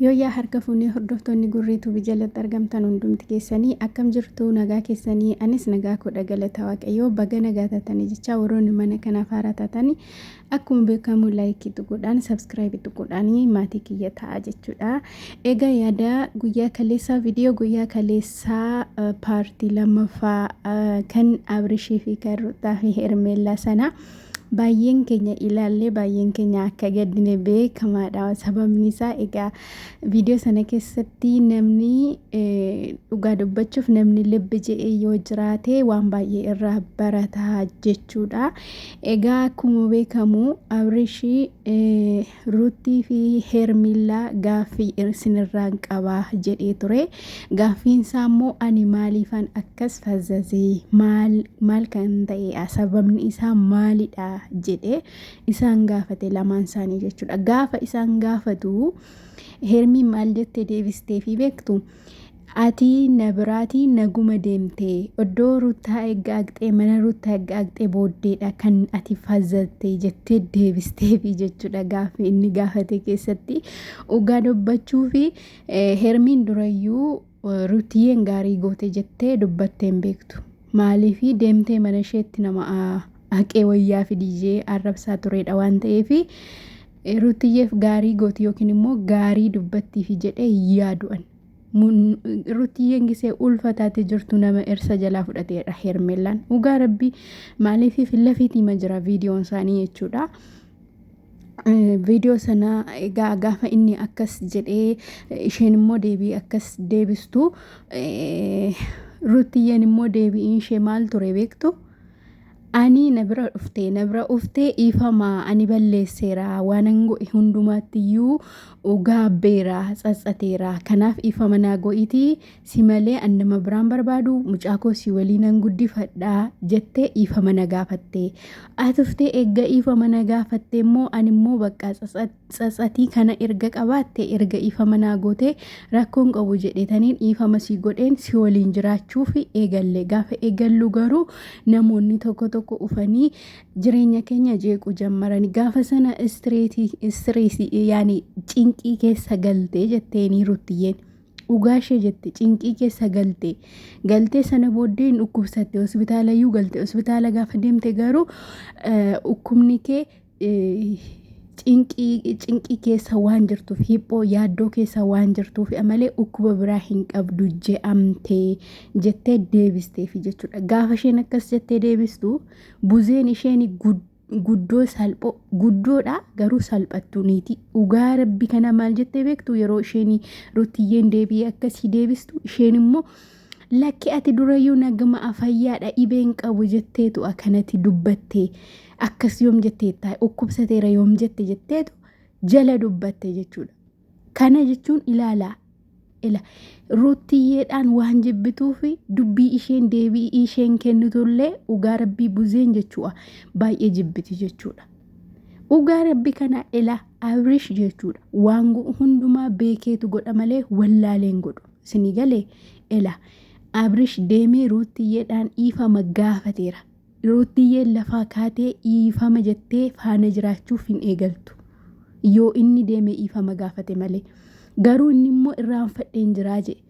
Yooyyaa harka fuunee hordoftoonni Gurrii Tubi jalatti argamtan hundumti keessanii akkam jirtu nagaa keessanii anis nagaa koodha galata waaqayyoo baga nagaa taatanii jechaa warroonni mana kanaaf haaraa taatanii akkuma beekamu laayikii tuquudhaan sabskiraayibii tuquudhaan maatii kiyya ta'a jechuudha. Egaa yaada guyyaa kaleessaa viidiyoo guyyaa kaleessaa paartii lammaffaa kan Abrishii fi kan Rutaa fi Hermeellaa sana. Baay'een keenya ilaallee baay'een keenya akka gaddine beekamaadha. Sababni isaa egaa viidiyoo sana keessatti namni dhugaa dubbachuuf namni libbi je'ee yoo jiraate waan baay'ee irraa barata jechuudha. Egaa akkuma beekamu Abrishii Ruuttii fi Heermillaa gaaffii isinirraan qaba jedhee ture. Gaaffiin isaa immoo ani maaliifan akkas fazzazee maal maal kan ta'e sababni isaa maalidha jedhee isaan gaafate lamaan isaanii jechuudha. Gaafa isaan gaafatu Heermiin maal jettee deebisteefii beektu? Ati na biraatii naguma deemte oddoo Ruttaa eggaaqxee mana Ruttaa eggaaqxee booddeedha kan ati fazzatte jettee deebisteefi jechuudha gaaffii inni gaafate keessatti dhugaa dubbachuufi Hermiin durayyuu Ruttiyyeen gaarii goote jettee dubbattee hin beektu maaliifi deemtee mana isheetti nama haqee wayyaa fidiyee arrabsaa tureedha waan ta'eefi Ruttiyyeef gaarii gooti yookiin immoo gaarii dubbattiifi jedhee yaadu'an. Ruttiyyeen gisee ulfa taate jirtu nama irsa jalaa fudhateedha Hermeellaan. Dhugaa rabbii maaliif fillafiitii ma jira viidiyoon isaanii jechuudha. Viidiyoo sana egaa gaafa inni akkas jedhee isheen immoo deebii akkas deebistu Ruttiyyeen immoo deebiin ishee maal ture beektu? Ani na bira dhufte na bira dhuftee dhiifama ani balleesseera waanan godhe hundumaattiyyuu gaabbeera tsatsateera kanaaf dhiifama naa go'iitii si malee an nama biraan barbaadu mucaa koo si waliinan guddifadha jettee dhiifama na gaafatte atuftee eegga dhiifama na gaafatte immoo ani immoo bakka Tsatsatii kana erga qabaatte erga dhiifama naa gootee rakkoon qabu jedheetaniin dhiifama sii godheen si waliin jiraachuuf eegalle. Gaafa eegallu garuu namoonni tokko tokko dhufanii jireenya keenya jeequu jammarani. Gaafa sana istireesii yaani cinqii keessa galtee jetteenii Ruttiyyeen. Dhugaa ishee jette cinqii keessa galte. Galtee sana booddee hin dhukkubsatte hospitaalayyuu galte. Hospitaala gaafa deemte garuu dhukkubni kee cinqii cinqii keessa waan jirtuuf hiphoo yaaddoo keessa waan jirtuuf malee dhukkuba biraa hin qabdu je'amte jettee deebisteefi jechuudha. Gaafa isheen akkas jettee deebistu buzeen isheen guddoo salphoo guddoodha garuu salphattuu niiti. Dhugaa rabbi kana maal jettee beektu yeroo isheen ruttiyyeen deebi'ee akkasii deebistu isheen immoo Lakki ati durayyuu naguma fayyaadha dhibeen qabu jetteetu akkanatti dubbatte akkas yoom jetteetta dhukkubsateera yoom jette jetteetu jala dubbatte jechuudha. Kana jechuun ilaalaa ila ruuttiyyeedhaan waan jibbituuf dubbii isheen deebii isheen kennitullee dhugaa rabbii buzeen jechuudha baay'ee jibbiti jechuudha. Dhugaa rabbi kana ila abrish jechuudha waan godhu hundumaa beekeetu godha malee wallaaleen godhu. Isinii galee? Ela Abrish deemee Ruuttiyyeedhaan dhiifama gaafateera. Ruuttiyyeen lafaa kaatee dhiifama jettee faana jiraachuuf hin eegaltu. Yoo inni deemee dhiifama gaafate malee. Garuu inni immoo irraanfadheen jiraa jedhe.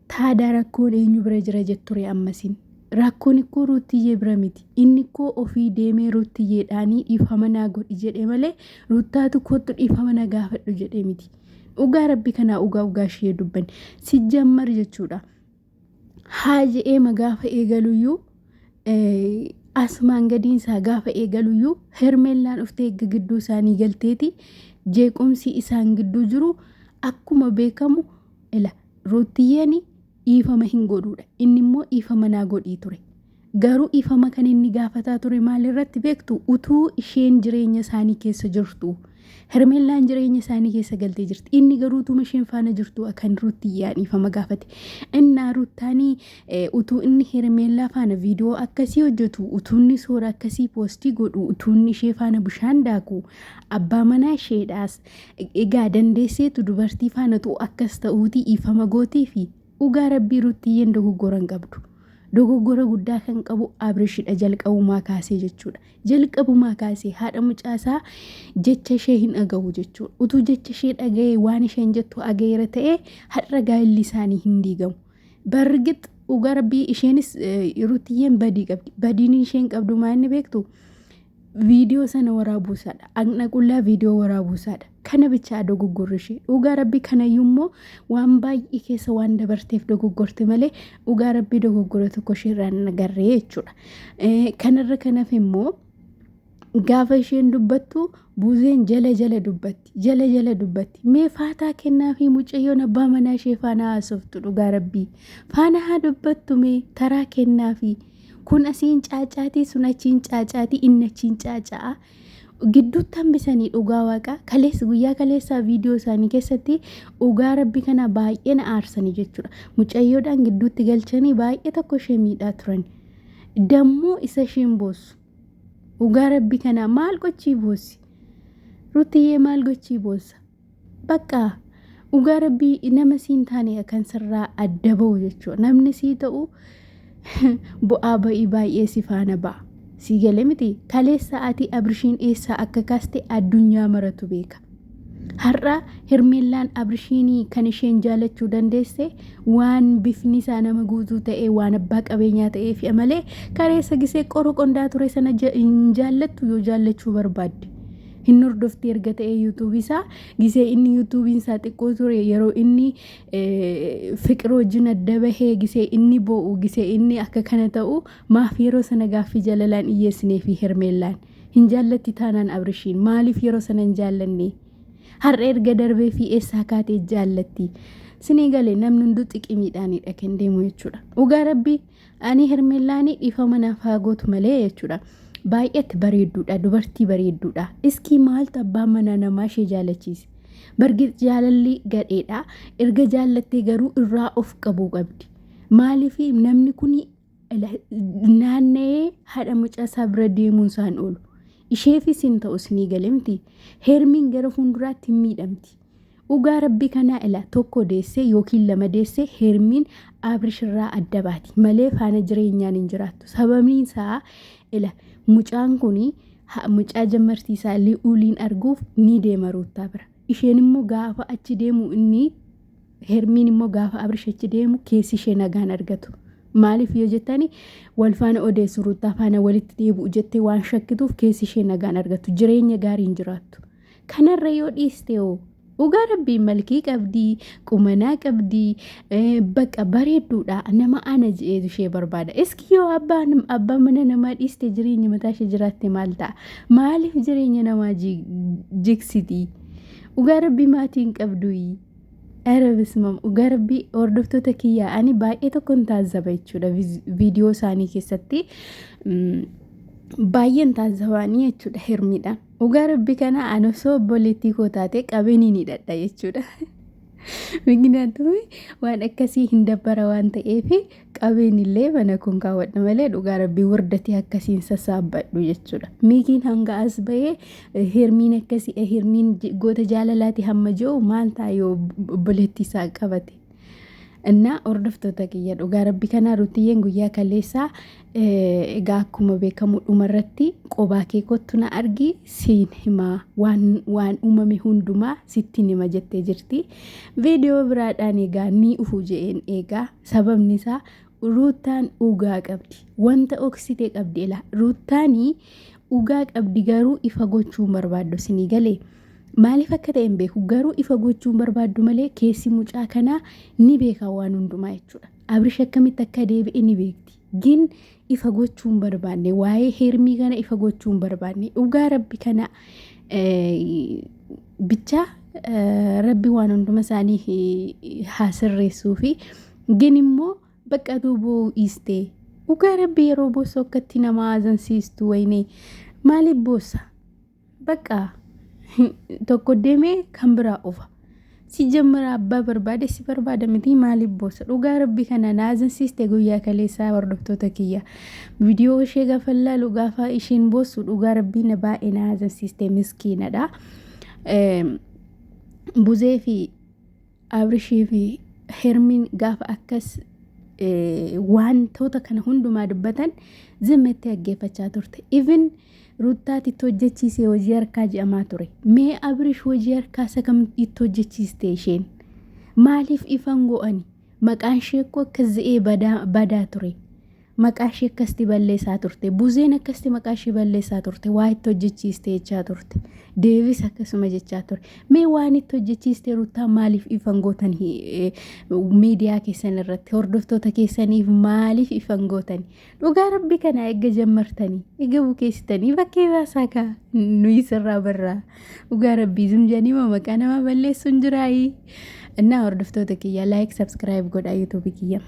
Taadaa rakkoon eenyu bira jira jetture ammasin. Rakkoon ikkoo Ruuttiyyee bira miti. Inni ikkoo ofii deemee Ruuttiyyeedhaanii dhiifama naa godhi jedhe malee Ruuttaatu kottu dhiifama na gaafadhu jedhe miti. Dhugaa rabbi kanaa ugaa ugaa ishee dubban sijjammar jechuudha. Haa je'eema gaafa eegaluyyuu asumaan gadiinsaa gaafa eegaluyyuu hermeellaan dhuftee eegga gidduu isaanii galteeti jeequmsi isaan gidduu jiru akkuma beekamu ila ruuttiyyeen dhiifama hin godhuudha. Inni immoo dhiifama naa godhii ture. Garuu dhiifama kan inni gaafataa ture maalirratti beektu utuu isheen jireenya isaanii keessa jirtu. Hermeellaan jireenya isaanii keessa galtee jirti. Inni garuu utuma isheen faana jirtu kan Ruttiyyaan dhiifama gaafate. Innaa Ruttaanii utuu inni Hermeellaa faana viidiyoo akkasii hojjetu, utuu inni suura akkasii poostii godhu, utuu inni ishee faana bishaan daaku, abbaa manaa isheedhaas egaa dandeesseetu dubartii faana utuu akkas ta'uutii dhiifama gootiifi dhugaa rabbii Ruttiyyeen dogoggora hin qabdu. Dogoggora guddaa kan qabu Abrishidha jalqabumaa kaasee jechuudha. Jalqabumaa kaasee haadha mucaasaa jecha ishee hin dhagahu jechuudha. Utuu jecha ishee dhaga'ee waan isheen jettu agayeera ta'ee har'a gaa'illi isaanii hin diigamu. Bargix dhugaa rabbii isheenis Rutiyyeen badii qabdi. Badiin isheen qabdu maa inni beektu? Viidiyoo sana waraabuu isaadha. Dhaqna qullaa viidiyoo waraabuu isaadha. Kana bichaa dogoggorri ishee. Dhugaa rabbii kanayyuu immoo waan baay'ee keessa waan dabarteef dogoggorte malee dhugaa rabbii dogoggora tokko ishee irraa hin agarree jechuudha. Kanarra kanaaf immoo gaafa isheen dubbattu buuzeen jala jala dubbatti. Jala jala dubbatti. Mee faataa kennaa fi mucayyoon abbaa manaa ishee faana haasoftu dhugaa rabbii. Faana haa dubbattu mee taraa kennaa fi. Kun asiin caacaatii sun achiin caacaatii inni achiin caaca'a. Gidduutti hambisanii dhugaa waaqaa kaleessa guyyaa kaleessaa viidiyoo isaanii keessatti dhugaa rabbi kana baay'ee na aarsanii jechuudha. Mucayyoodhaan gidduutti galchanii baay'ee tokko ishee miidhaa turan. Dammoo isa isheen boossu. Dhugaa rabbi kana maal gochii boossi? Rutiyyee maal gochii boossa? Bakka dhugaa rabbii nama siin taane kan sirraa adda ba'u jechuudha. Namni sii ta'u bu'aa ba'ii baay'ee si faana ba'a. Sii galee miti kaleessa ati Abrishiin eessaa akka kaaste addunyaa maratu beeka. Har'a Hermeellaan Abrishiinii kan isheen jaalachuu dandeesse waan bifni isaa nama guutuu ta'e waan abbaa qabeenyaa ta'eef malee kaleessa gisee qoro qondaa ture sana hin jaallattu yoo jaallachuu barbaadde. Hin hordofti erga ta'ee yuutuubii isaa gisee inni yuutuubiin isaa xiqqoo ture yeroo inni fiqir wajjin adda bahee gisee inni boo'u gisee inni akka kana ta'u maaf yeroo sana gaaffii jalalaan dhiyyeessinee fi Hermeellaan hin jaallatti taanaan Abrishiin maaliif yeroo sana hin jaallanne? Har'a erga darbee fi eessaa kaatee jaallatti? Sinii galee namni hunduu xiqimiidhaanidha kan deemu jechuudha. Dhugaa rabbii Ani Hermeellaanii dhiifama naaf haa gootu malee jechuudha. Baay'eetti bareedduudha, dubartii bareedduudha. Iskii maaltu abbaa manaa namaa ishee jaalachiise? Bargit jaalalli gadheedha. Erga jaallattee garuu irraa of qabuu qabdi. Maaliif namni kun naanna'ee haadha mucaa isaa bira deemuun isaan oolu. Isheefis hin ta'u isinii galee miti. Hermiin gara fuulduraatti hin miidhamti. Dhugaa rabbi kanaa ila tokko deessee yookiin lama deessee Hermiin Abrish irraa adda baati malee faana jireenyaan hin jiraattu. Sababni isaa ila mucaan kun mucaa jammartii isaa Li'uuliin arguuf ni deema Ruuttaa bira. Isheen immoo gaafa achi deemu inni Hermiin immoo gaafa Abrish achi deemu keessi ishee nagaan argatu. Maaliif yoo jettani wal faana odeessu Ruuttaa faana walitti deebi'u jettee waan shakkituuf keessi ishee nagaan argatu. Jireenya gaarii hin jiraattu. Kanarra yoo dhiiste hoo? Dhugaa rabbii malkii qabdii, qumanaa qabdii, baqa bareedduudha. Nama ana je'eetu ishee barbaada. Iski yoo abbaan abbaa mana namaa dhiiste jireenya mataa ishee jiraatte maal ta'a? Maaliif jireenya namaa jigsiti? Dhugaa rabbii maatii hin qabduyi. Ere bismam dhugaa rabbii hordoftoota kiyyaa ani baay'ee tokkon taazzaba jechuudha viidiyoo isaanii keessatti baay'een taazzabaanii jechuudha hermiidhaan. Dhugaa rabbi kana an osoo obboleettii koo taate qabeen hin hidhadha jechuudha. Miknyaatumi waan akkasii hin dabbara waan ta'eef qabeen illee mana kun kaawwadha malee dhugaa rabbii wardatii akkasiin sassaabbadhu jechuudha. Miikiin hanga as bahee hirmiin akkasii hirmiin goota jaalalaati hamma jiru maal ta'a yoo obboleettii isaa qabate. Innaa hordoftoota kiyya dhugaa rabbi kanaa Rutiyyeen guyyaa kaleessaa egaa akkuma beekamu dhumarratti qobaa kee kottu na argi siin himaa waan waan uumame hundumaa sitti hima jettee jirti. Viidiyoo biraadhaan egaa ni ufu je'een eegaa sababni isaa Ruuttaan dhugaa qabdi wanta oksite qabdi ila Ruuttaanii dhugaa qabdi garuu ifa gochuu hin barbaaddu sinii galee. Maaliif akka ta'e hin beeku garuu ifa gochuu hin barbaaddu malee keessi mucaa kanaa ni beeka waan hundumaa jechuudha. Abrish akkamitti akka deebi'e ni beekti. Gin ifa gochuu hin barbaanne waa'ee heermii kana ifa gochuu hin barbaanne dhugaa rabbi kana bichaa rabbi waan hunduma isaanii haa sirreessuu fi gin immoo bakka atuu boo'uu dhiistee dhugaa rabbi yeroo boossu akkatti nama azansiistu wayinee maaliif boossa? Bakka tokko deemee kan biraa dhufa. Si jammara abbaa barbaade si barbaada miti maaliif boossa? Dhugaa rabbi kana na azansiiste guyyaa kaleessaa hordoftoota kiyya. Viidiyoo ishee gaafa laalu gaafa isheen boossu dhugaa rabbii na baay'ee na azansiiste miskiinadha. Buzee fi Abrishii fi Hermiin gaafa akkas Wantoota kana hundumaa dubbatan zimmetti dhaggeeffachaa turte. Even Ruttaati itti hojjechiisee hojii harkaa jedhamaa ture. Mee Abrish hojii harkaa isa kam itti hojjechiiste isheen? Maaliif ifan go'ani? Maqaan ishee akkoo akkas ze'ee badaa ture. Maqaa ishee akkasti balleessaa turte. Buzeen akkasti maqaa ishee balleessaa turte. Waa itti hojjechiiste jechaa turte. Deevis akkasuma jechaa ture. Mee waan itti hojjechiiste Ruttaa maaliif ifan gootan miidiyaa keessan irratti hordoftoota keessaniif maaliif ifan gootan? Dhugaa rabbi kana eegga jammartanii eegga bukeessitanii bakkee baasaa kaa nuyi sirraa barraa. Dhugaa rabbii zimjanii maqaa namaa balleessuun jiraayii. Innaa hordoftoota kiyya like subscribe godhaa yuutuubii kiyya.